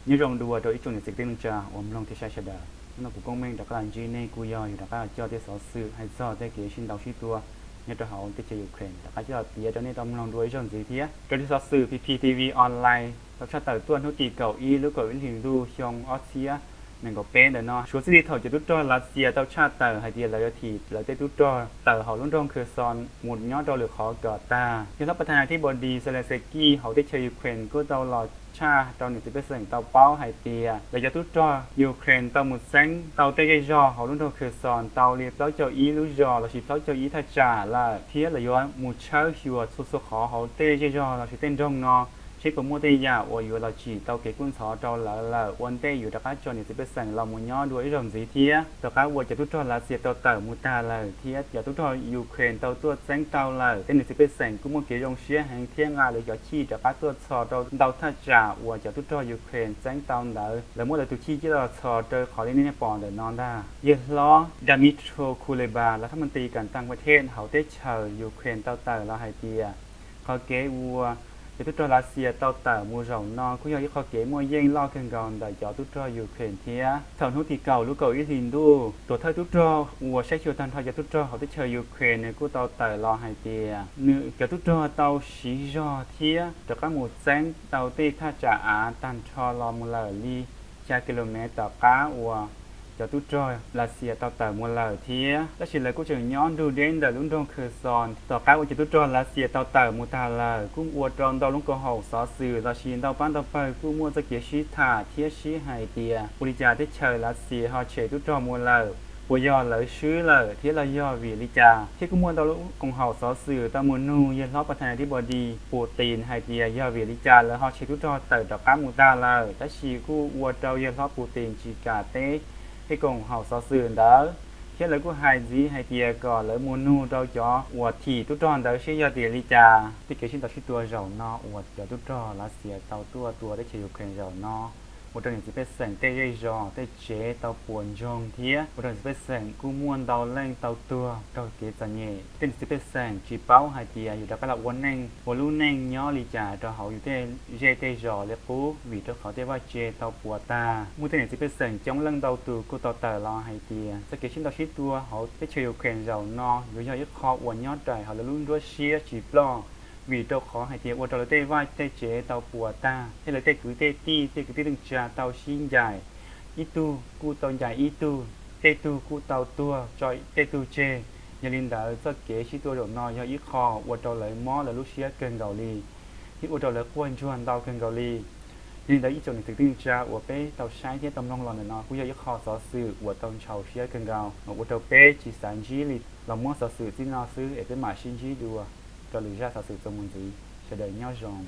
Nyob zoo dua rau ib tsoom niam txiv kwv tij neej tsa uas mloog thiab saib sawv daws. Hnub no kuv Koob Meej rov qab los ntsib nej kuj yog yuav rov qab los coj tej xov xwm hais txog tej kev sib ntaus sib tua nyob rau hauv teb chaws Ukraine rov qab coj los piav rau nej tau mloog dua ib zaug ntxiv thiab. Raws li xov xwm P P T V Online tau tshaj tawm tuaj hnub tim kaum ib lub kaum ib hlis ntuj xyoo ob txhiab nees nkaum peb ntawm no, suav txij li thaum cov tub rog Lav Xias tau tshaj tawm hais tias lawv yuav thim lawv tej tub rog tawm hauv lub nroog Kherson mus nyob rau lwm qhov kom tag, yog hlob pas thas nas thib npos dis Zelensky hauv teb chaws Ukraine kuj tau los tshaj rau niam txiv pej xeem tau paub hais tias lawv cov tub rog Ukraine tau mus txeeb tau tej zej zog hauv lub nroog Kherson tau li plaub caug ib lub zos lossis plaub caug ib thaj tsam lawm, thiab lawv yuav mus tshawb xyuas txhua txhua qhov hauv tej zej zog lossis tej nroog no, seb puas muaj tej yam uas yuav los tsim tau kev kub ntxhov rau lawv lawm ua ntej yuav rov qab tso niam txiv pej xeem los mus nyob dua ib zaug ntxiv thiab. Tom qab uas cov tub rog Lav Xias tau tawm mus tag lawm thiab cov tub rog Ukraine tau tuaj txeeb tau lawm, tej niam txiv pej xeem kuj muaj kev zoo siab heev thiab nqa lawv cov chij rov qab tuaj txhos rau ntau thaj tsam uas cov tub rog Ukraine txeeb tau ntawd. Lawv muab lawv tus chij coj los txhos rau qhov li nej pom ntawm no ntag. Yawg hlob Dmytro Kuleba, lawv thab me nti kam tag npaj thej hauv teb chaws Ukraine tau tawm los hais tias qhov kev uas cov tub rog Lav Xias tau tawm mus zaum no kuj yog ib qho kev muaj yeej loj kawg nkaus ntawm cov tub rog Ukraine thiab. Thaum hnub tim kaum lub kaum ib hlis ntuj, tuam thawj tub rog uas saib xyuas tag nrho cov tub rog hauv teb chaws Ukraine nws kuj tau tawm los hais tias nws cov tub rog tau siv zog thiab rov qab mus txeeb tau tej thaj tsam av tag nrho los mus lawm li xya ki lo mev tom qab uas cov tub rog Lav Xias tau tawm mus lawm thiab. Tab sis lawv kuj tseem nyob nrug deb ntawm lub nroog Kherson. Tom qab uas cov tub rog Lav Xias tau tawm mus tag lawm kuj ua rau ntau lub koom haum xov xwm lossis ntau pab ntau pawg kuj muaj txoj kev sib tham thiab sib hais tias ua li cas teb chaws Lav Xias ho tshem tub rog mus lawm, puas yog lawv swb lawm thiab los yog vim li cas. Thiab kuj muaj ntau lub koom haum xov xwm tau mus nug yawg hlob pas thas nas thib npos dis Putin hais tias yog vim li cas lawv ho tshem tub rog tawm rov qab mus tag lawm, tab sis kuj ua rau yawg hlob Putin tsis kam teb tej koom haum xov xwm ntawd, thiab lawv kuj hais ntxiv hais tias kom lawv mus nug rau cov uas thim tub rog ntawd seb yog vim li cas. Tej kev sib ntaus sib tua zaum no uas cov tub rog Lav Xias tau tuaj tua teb chaws Ukraine zaum no ua rau niam txiv pej xeem tej zej zos tej tsev tau puas ntsoog thiab ua rau niam txiv pej xeem kuj muaj ntau leej tau tuag raug kev txom nyem. Tej niam txiv pej xeem tsis paub hais tias yus rov qab los ua neej ua lub neej nyob li cas rau hauv yus tej zej tej zos li qub vim rau qhov tej vaj tse tau puas tag. Muaj tej niam txiv pej xeem coob leej ntau tus kuj tau tawm los hais tias txoj kev sib ntaus sib tua hauv teb chaws Ukraine zaum no yuav yog ib qho uas nyob raws hauv lawv lub nruab siab tsis ploj, vim rau qhov hais tias ua rau lawv tej vaj tej tsev tau puas tag thiab lawv tej kwv tej tij tej kwv tij neej tsa tau sib ncaim, ib tug kuj tau ncaim ib tug, tej tug kuj tau tuag tso tej tug tseg. Yog li ntawd txoj kev sib tua zaum no yog ib qho ua rau lawv mob lawv lub siab kawg nkaus li thiab ua rau lawv quaj ntsuag ntau kawg nkaus li. Yog li ntawd ib tsoom niam txiv kwv tij neej tsa uas peb tau saib thiab tau mloog los ntawm no kuj yog ib qho xov xwm uas tau ntshau siab kawg nkaus, ua rau peb tsis xav ntsib li. Los muab xov xwm txij no xwb es peb mam sib ntsib dua rau lwm zaj xov xwm txuas mus ntxiv. Sawv daws nyob zoo.